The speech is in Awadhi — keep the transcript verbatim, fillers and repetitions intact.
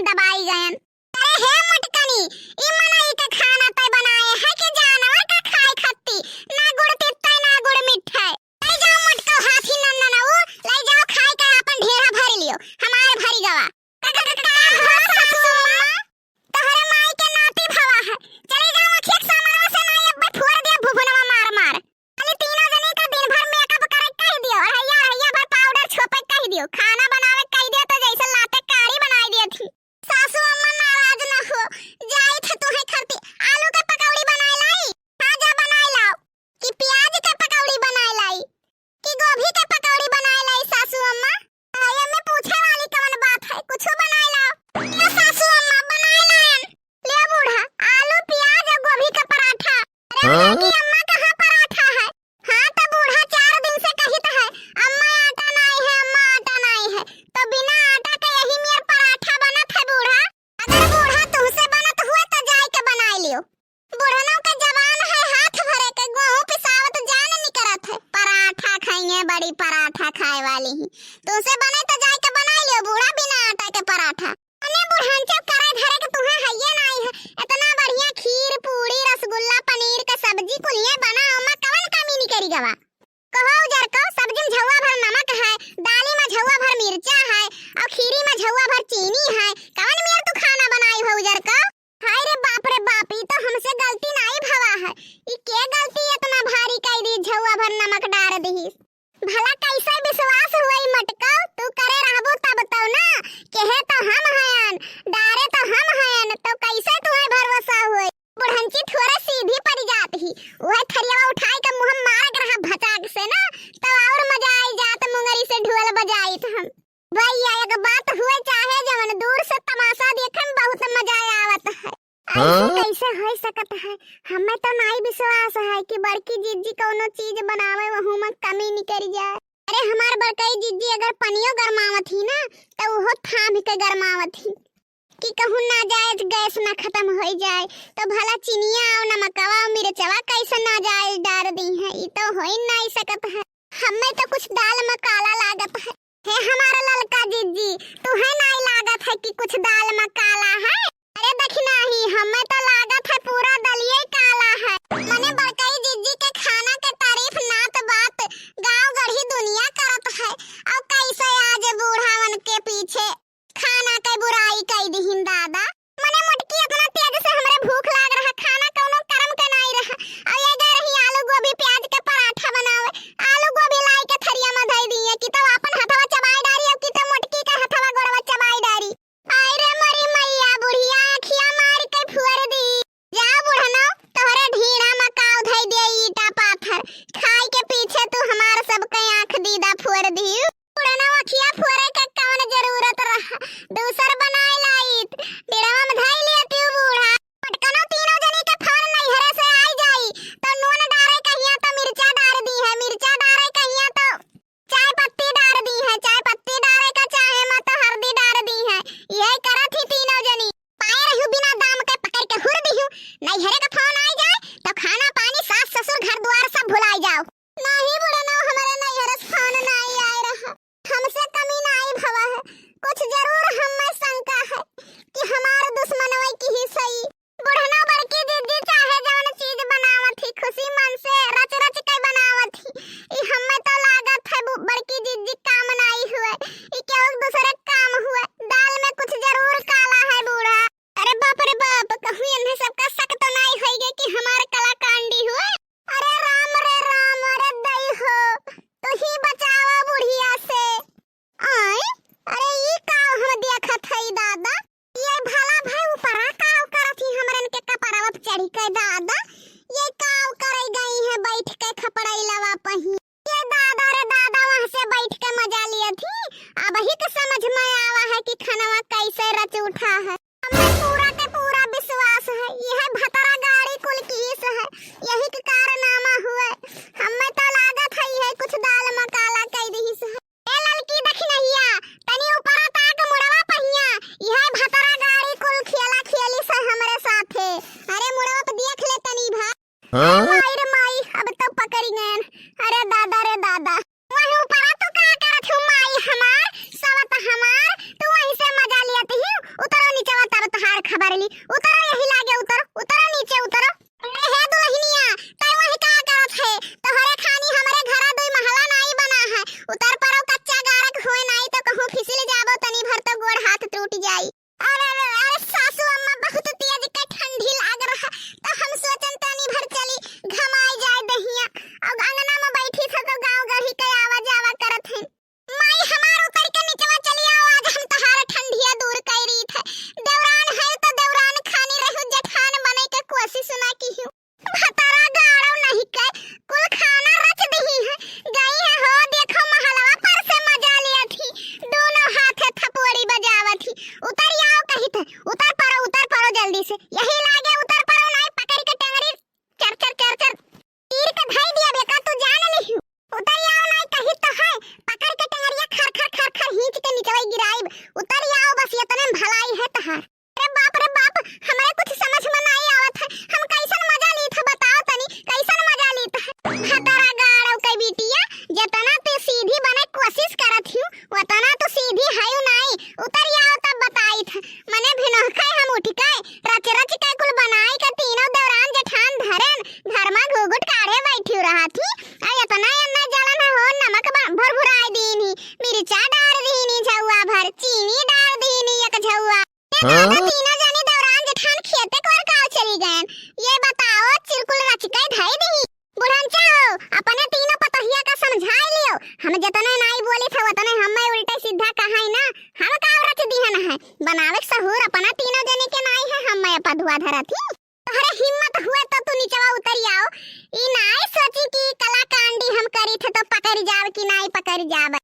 दबाई गयन। अरे हे मोटकनी, ई मनई के खाना तय बनाए है कि जानवर का खाए खत्ती? ना गुड़ तित्तै, ना गुड़ मिठाई। ले जाओ मोटको हाथी नंदन ऊ, ले जाओ खाए के आपन ढेरा भर लियो, हमार भरी गवा। का, का, का, का हो सासू अम्मा? तोहरे माई के नाती भवा है। चले जाओ अखिया के सामनवा से, नाई अब्बे फोड़ दिया भुभुनवा मार मार। खाली तीनों जनी का दिन भर मेकअप करे कह दियो, और हैया हैया भर पाउडर छोपे कह दियो, खाना बनावे कह दियो तो जैसे लाते कारी बनाई दियो थी। सासू अम्मा नाराज न हो, जाई थे तुहे खरती आलू के पकौड़ी बनाए लाई। हाँ जा बनाए लाओ, कि प्याज के पकौड़ी बनाए लाई, कि गोभी के पकौड़ी बनाए लाई सासू अम्मा? आ, एमे पूछे वाली कवन बात है, कुछो बनाए लाओ। ए सासू अम्मा बनाए लायन। ले बूढ़ा, आलू, प्याज और गोभी का पराठा। अरे हाँ? उनकी अम्मा कहाँ पराठा है? हाँ तो बूढ़ा चार दिन से कहित है, अम्मा आटा नाई है, अम्मा आटा नाई है। तो बिना आटा के यही मेर पराठा बनत है बूढ़ा। अगर बूढ़ा तुहसे बनत हुए तो जाए के बनाए लियो। बुढ़नों के जबान है हाथ भरे के, गेहूं पिसावत जान निकरत है। पराठा खाइए, बड़ी पराठा खाए वाली ही। तुहसे बने तो जाए के बनाए लियो बूढ़ा बिना आटा के पराठा। अने बुढ़न चुप करे घरे के तुहे हइये नाई है। इतना बढ़िया खीर, पूड़ी, रसगुल्ला, पनीर का सब्जी कुलिये बना, ओमा कवन कमी निकरी गवा? कहो उजर को, सब्जी में झउआ भर नमक है, दाली में झउआ भर मिर्चा है, और खीरी में झउआ भर चीनी है। कवन मेर तू खाना बनाई हो उजर को? हाय रे बाप रे बाप, ई तो हमसे गलती नाई भवा है। ई के गलती इतना भारी कई दी, झउआ भर नमक डार दिहिस। भला कैसे विश्वास हुई मटकऊ? तू करे रहबू तब तो ना, केहे तो हम हयन, डारे तो हम हयन, तो कैसे तुहे भरोसा हुई? बुढ़ंची थोड़े सीधी पड़ जात ही, वह थरियावा उठाई के मुँह मारक रहा भचाक से ना, तो और मजा आई जात, मुंगरी से ढोल बजाइत हम। भैया, एक बात हुए चाहे जवन, दूर से तमाशा देखे में बहुत मजा आवत है। ऐसे हाँ? कैसे हो सकत है? हमें तो नाई विश्वास है कि बड़की जिज्जी कौनो चीज बनावे, वहू में कमी निकल जाए। अरे, हमार बड़कई जिज्जी अगर पनियो गरमावत ही ना, तो उहो थाम के गरमावत ही कि कहूँ नाजायज गैस ना खत्म हो जाए, तो भला चिनिया और नमकवा और मिर्चवा कैसे नाजायज डार दी है, ई तो हो ही नाई सकत है। हमें तो कुछ दाल में काला लागत है। हे हमारा ललका जिज्जी, तुहे नाई लागत है कि कुछ दाल में काला है? अरे दखिनाही, हमें तो लागत है पूरा दलिये काला है। मने बड़कई जिज्जी के खाना के तारीफ नात बात गाँव गढ़ी दुनिया करत है। और कैसे आज बूढ़ावन के पीछे खाना के बुराई कई दिहिन दादा। मने मोटकी, इतना तेज से हमरे भूख लाग रहा, खाना कौनो करम के नाई रहा। और ये गए रही आलू गोभी प्याज के पराठा बनावे, आलू गोभी लाई के थरिया में धई दिए कि तो अपन हथवा चबाई डारी और कि तो मोटकी के हथवा गोड़वा चबाई डारी। आई रे मरी मैया, बुढ़िया अखिया मार के फुअर दी। जा बुढ़नो, तोहरे ढीढ़ा में काव धई दे ईटा पाथर, खाई के पीछे तू हमार सबके आँख दीदा फुअर दी। बुढ़नो अखिया फोरे के कवन जरूरत रहा, दूसर बनाए लाइत। डेढ़वा में धई लिया तू बूढ़ा। पटकनो तीनों जनी के फोन नैहरे से आई जाई, तो नून डारे कहिया तो मिर्चा डार दी है, मिर्चा डारे कहिया तो चाय पत्ती डार दी है, चाय पत्ती डारे का चाहे मत हल्दी डार दी है, यही करत ही तीनों जनी। पाए रहू बिना दाम के पकड़ के हुर दिहू, नैहरे का फोन आई जाए तो खाना पानी सास ससुर घर द्वार सब भुलाई जाओ। नाही बुढ़नो, हमरे नैहर से फोन नाही आए रहा। हमसे कमी नाही भवा है। कुछ जरूर हमें शंका है कि हमार दुश्मनवे की ही सही। बुढ़नो बड़की जिज्जी चाहे जवन चीज बनावत ही, खुशी मन से रच रच के बनावत ही। ई हमें तो लागत है बु-, बड़की जिज्जी काम नाही हुए। ई केहू दूसरे काम हुए। दाल में कुछ जरूर काला है बूढ़ा। अरे बाप रे बाप, कहूँ इन्हें सबका शक तो नाही होई गए कि हमार कलाकांडी हुए। अरे राम रे राम, अरे दई हो, तू ही बचावा बुढ़िया से। आय, अरे ई का हम देखत हई दादा, ये भला भाई ऊपरा का करत ही हमरन के कपड़वा पे चढ़ी के दादा, ये का करे गई है बैठ के खपड़ैलवा पही। ये दादा रे दादा, वहाँ से बैठ के मजा लिया थी। अब ही तो समझ में आवा है कि खनवा कैसे रच उठा है। हमें पूरा के पूरा विश्वास है, यह भतरा गाड़ी कुल कीस है, यही के कारनामा हुए। हमें तो लागत है, यह कुछ दाल मकाला कई दिहिस है। ए ललकी दखिनहिया, तनी ऊपरा ताक मुड़वा पहिया, यह भतरा गाड़ी कुल खेला खेलिस है हमरे साथे। अरे मुड़वा पे देख ले तनी भा। हाँ? माई रे माई, अब तो पकड़ी गयन। अरे दादा रे दादा। वहीं ऊपरा तू का करत हूँ माई हमार, सवत हमार, तू वहीं से मजा लियत ही, उतरो उतर पड़ो, उतर पड़ो जल्दी से। यही लागे उतर पड़ो, नाहीं पकड़ के टंगरी चर चर चर चर चीर के धई दिया बेका, तू जान लिहू। उतरी आओ नाहीं कही तो है, पकड़ के टंगरिया खर खर खर खर हींच के निचवई गिराइब। उतरी आओ बस, एतने में भलाई है तहार। अरे बाप रे बाप, हमरे कुछ समझ में नाहीं आवत है, हम कैसन मजा लीत है बताओ तनी, कैसन मजा लीत है। हतरा गाड़व के बिटिया, जेतना तू सीधी बने कोसिस करत हिउ, ओतना तू सीधी हयू नाहीं। उतरी आओ तब बताइत है। मने भिनोह के हम उठ के रच रच के कुल बनाई के तीनों देवरान जेठान धरेन, घर में घूघुट काढ़े बैठिउ रहत ही। आ एतना एन्ना जलन है हो, नमक ब-, भुरभुराई दीनी, मिर्चा डार दीनी झउआ भर, चीनी डार दीनी एक झउआ। ए दादा, हाँ? तीनों जनी देवरान जेठान खेते कोर काव चली गयन। ये बताओ, चिरकुल रच के धई दीही। बुढ़नचा हो, अपने तीनों पतोहिया का समझाई लियो। हम जेतने नाहीं बोली थे, ओतने हमें उल्टे सीधा कहाई ना। हम का रच दिहन है? बनावे के सहूर अपना तीनों जने के नाहीं है, हमें पधुआ धरत ही। तोहरे हिम्मत हुए तो तू निचवा उतरी आओ। ई नाहीं सोची कि कलाकांडी हम करी थे तो पकड़ जाब कि नाहीं पकड़ जाब।